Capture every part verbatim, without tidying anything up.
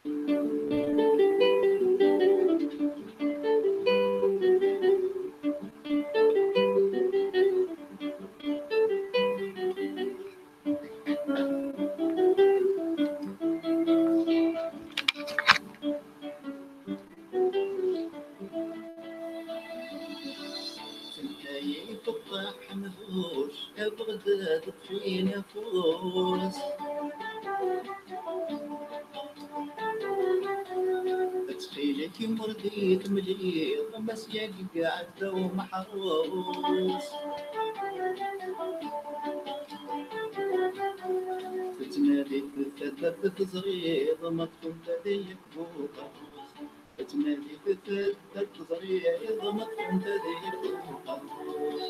Tenna-yi Feṭṭaḥ Ḥemduc, a Beɣdad ṭṭef-in afus. Ttxil-k, imur di temliḍ, Mass Yagi iɛedda umeḥrus. Tettnadi taddart teẓriḍ, ma tkunta di Buqerrus. Tettnadi taddart teẓriḍ, ma tkunta di Buqerrus.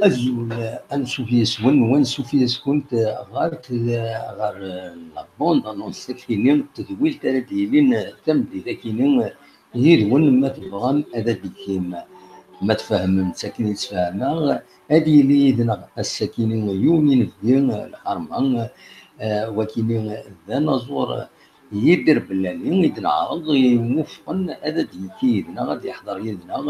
Azul, ansuf yes-wen, wansuf yes-kunt ɣer t-, ɣer, eh, la bande annonce akini, tedwilt ara d-yilin, eh, tameddit akini, eh, yid-wen, ma tebɣam ad d-tekkim. Ma tfehmem-tt akken i tt-fehmeɣ, ad yili yid-neɣ ass-akini yiwen inebgi, eh, lḥerma, eh, wakini d anaẓur, eh, Yidir Bellali i d-neɛreḍ iwufqen ad d-yekki yid-neɣ, ad yeḥḍer yid-neɣ,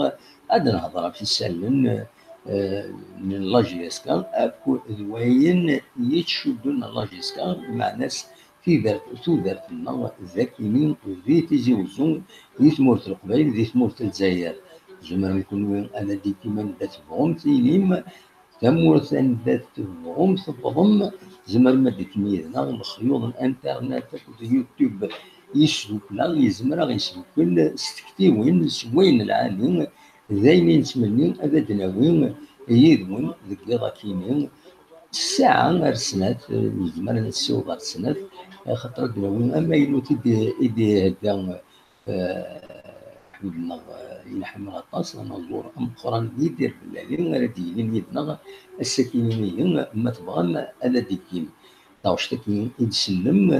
ad nehḍer ɣef isallen, eh, n la J S K akk d wayen yettcuddun la J S K, meɛna-s tidert, tudert-nneɣ d akini di Tizi Wezzu, di tmurt n Leqbayel, di tmurt n Lezzayer. Tzemrem kunwi ad d-tikim anda tebɣum tinim, tamurt anda tebɣum tewwḍem, tzemrem ad d-tikim yid-neɣ. Lexyuḍ n internet akked YouTube yesdukkel-aɣ, yezmer ad ɣ-yesdukkel s tektiwin, s wayen lɛali, d ayen i nettmenni ad d-nawi yid-wen deg yiḍ akini, ssaɛa ar snat, nezmer ad nessiweḍ ar snat, axaṭer ad d-nawi amaynut i d-, i d-ihegga, eh, ḥbib-nneɣ, eh, i nḥemmel aṭas, anaẓur ameqqran Yidir Bellali, ara d-yilin yid-neɣ ass-akini-ihi, ma tebɣam ad d-tikkim. Taɣect-agi i d-sellem, d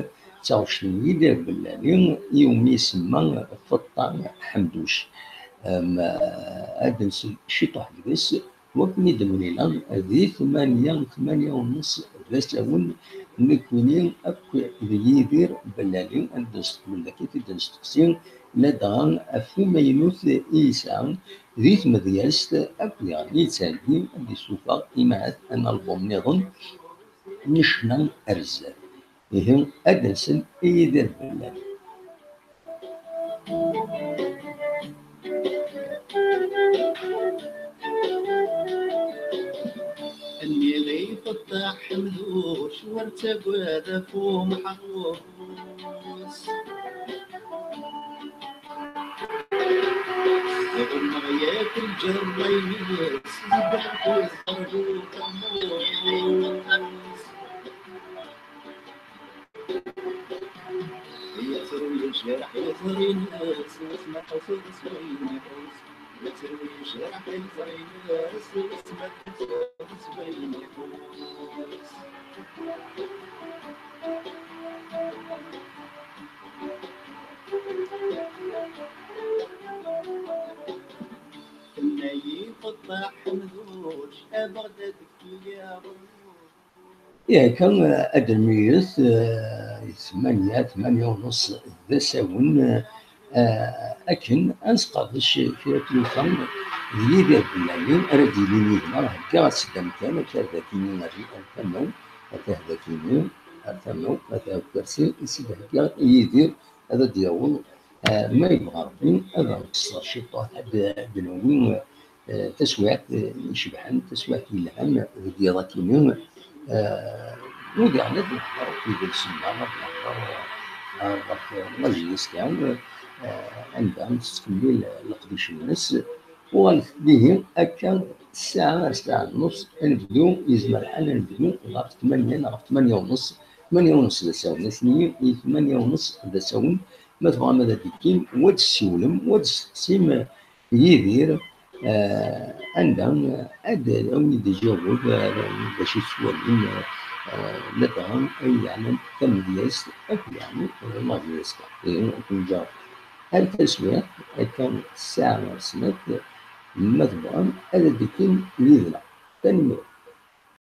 taɣect n Yidir Bellali, iwumi isemma Feṭṭa Ḥemduc. Em, ad d-nsel ciṭuḥ deg-s, wakken i d-mlileɣ di tmanya, tmanya u nneṣ d asawen, nekkini akk d Yidir Bellali, ad d-nesteqbel dagi, ad d-nesteqsi ladɣa ɣef umaynut i yesɛa di tmedyazt, akked diɣen i yettheggi ad d-isuffeɣ imahat analbum nniḍen n ccna ar zdat. Ihi, ad d-nsel i Yidir Bellali. Nniɣ i Feṭṭa Ḥemduc, ur ttagad ɣef umeḥrus. Ɣenneɣ yak lǧerra-ines, zeddeɣ-t ẓerb uqermus. Yetru yejreḥ iẓri-ines, wasma ḥṣuɣ s wayen iḥus. Yetru yejreḥ iẓri-ines, wasma ḥṣuɣ s wayen iḥus. Tenna-yi Feṭṭa Ḥemduc, a Beɣdad kkiyaɣ. Yakan, eh, ad nmeyyez, eh, tmanya, tmanya u nus d asawen, eh, akken ad nesqerdec kra tlufa d Yidir Bellali ara d-yilin yid-neɣ, heggaɣ-as-d amkan, akka d akini ar, ar tama-w, akka d akini ar tama-w, akka d akersi i s-id-heggaɣ i Yidir ad d-yaweḍ, eh, ma yebɣa Rebbi ad aɣ-d-tesseɣ ciṭuḥ, ad d-, ad d-nawi, eh, taswiɛt, eh, icebḥen, taswiɛt yelhan deg yiḍ akini, eh, u diɣen ad nehder akk idles-nneɣ, ad nehder, eh, ɣef la J S K, eh, anda tettkemmil leqdic-nnes. Uɣalet dihi akka ssaɛa ar ssaɛa d nnuṣ, ad nebdu, yezmer lḥal ad nebdu ɣef tmanya neɣ ɣef tmanya u nnuṣ, tmanya u nnuṣ d asawen, atni i tmanya u nnuṣ d asawen, ma tebɣam ad d-tekkim, wa d-tessiwlem, wa d-testeqsim, eh, Yidir, eh, anda, eh, ad, ad wen-d-iǧaweb, eh, d acu tettwalim, eh, eh, ladɣa ay yeɛnan tamedyazt akk yeɛni, eh, la J S K. Ihi, ad ken-iǧaweb. Ar taswiɛt, akka ssaɛa snat, ma tebɣam ad d-tekkim yid-neɣ. Tanemmirt.